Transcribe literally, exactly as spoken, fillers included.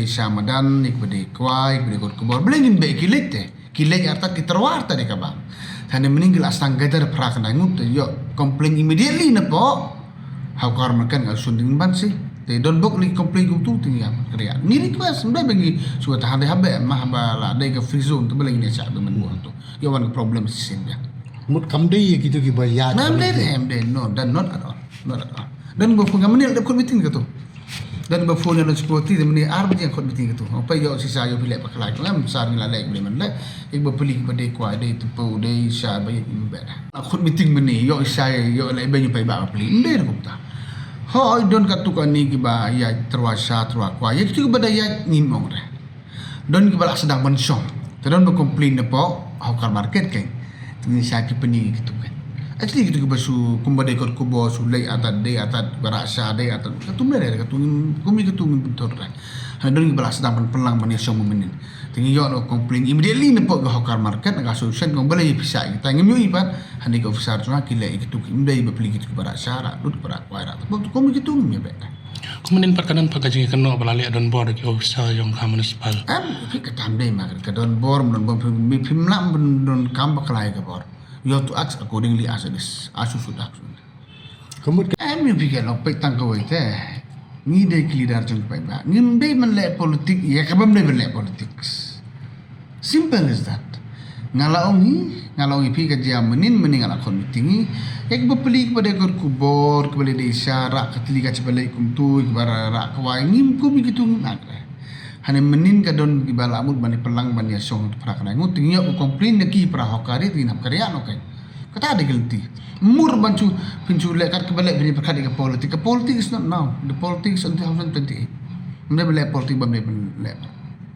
sha madan, ïa kiba dei kwai, ïa kiba dei kot khubor. Balei ngin beh ki leit te? Ki leit artat, ki tyrwa artat ïa ka bam. Te mynhynnin ki la sdang gather phra khyndai ngut, te ïoh complain immediately napoh Hawkar Market, nga shun ding ban shi. Te don bok lei complain kumtu, te ngi ïa kyrïa. Ngi request, ym dei ba ngi shu tahan dei ha beh, ma haba la dei ka free zone, te balei ngin ïa shah beh mynta tu. Ïoh wan ka problem shisien biang. Mut kam dei ïa kito kiba ïa. Ym dei, ym dei, no, dan not at all. Not at all. Dan ba phone, nga mynne la dep khot meeting katu. Dan ba phone ïa la security, dan mynne ar baje khot meeting katu. Haba ïoh shisha ïoh phi leh bakhlai. Ngam sar ngi la leh, balei man leh. Ïa kiba pli kiba dei kwai, dei tympew, dei sha ba ïa ym beh. Khot meeting mynne, ïoh shisha, ïoh leh ba ïa phi ba pli. Ym dei kumta. Hooid, don katto katne kiba ïa tyrwa sha, tyrwa kwai. Ïa kito kiba da ïa ngim ong re. Don kiba la sdang ban shong. Te don ba complain napoh Hawkar Market kein. Te ngin shah ki pyni kito kein. Actually kito kiba shu kumba dei kot khubor shu leit artat, dei artat, ba rah sha dei artat. Katu ym lei re, katu ngim, kum ïa katu ngim pynthor re. Hynrei don kiba la sdang ban pynlang ban ïa shong mynnin. Te ngi ïoh na complain immediately napoh ka Hawkar Market, na ka association, kong balei ïa phi shah ïa kita, ngim ïohi pat. Hangne ka officer jong nga ki leh ïa kito, ym dei ba pli kito kiba rah sha, rah lut, kiba rah kwai, rah tympew, kum ïa kito ngim ïa beh. Kumne pat ka don pat ka jingkynnoh ba la leh donbor da ki officer jong ka municipal. Em, phi, kata ym dei ma ka donbor, ym donbor, phi, phi, phim lah ban donkam bakhlai ka bor. You have to act accordingly as it is, as you should act. Ka mut ka em, ïa phi ka long peit tang kawei te. Ngi dei ki leader jong ka paidbah. Ngim dei ban leh politik ïa kaba ym dei ban leh politics. Simple as that. Nga la ong hi, nga la ong ïa phi ka jia mynnin, mynnin nga la khot meeting hi. Ïa kiba pli kiba dei kot khubor, kiba leit dei sha, rah ka tylli ka chiba leit kumtu, kiba rah, rah kwai, ngim kum ïa kitu ngim ong re. Hangne mynnin ka don kiba la mut ban ïa pynlang ban ïa shong phra khyndai ngut, te ngi ïoh ka complain na ki para hawkar, te ngin hap kyrïah noh kein. Kata dei guilty. Mut ban shu, phin shu leh kat kiba leh, phin ïa pyrkhat ïa ka politik. Ka politik is not now. The politics is until two thousand twenty-eight. Ym dei ban leh politik, ba ym dei ban leh.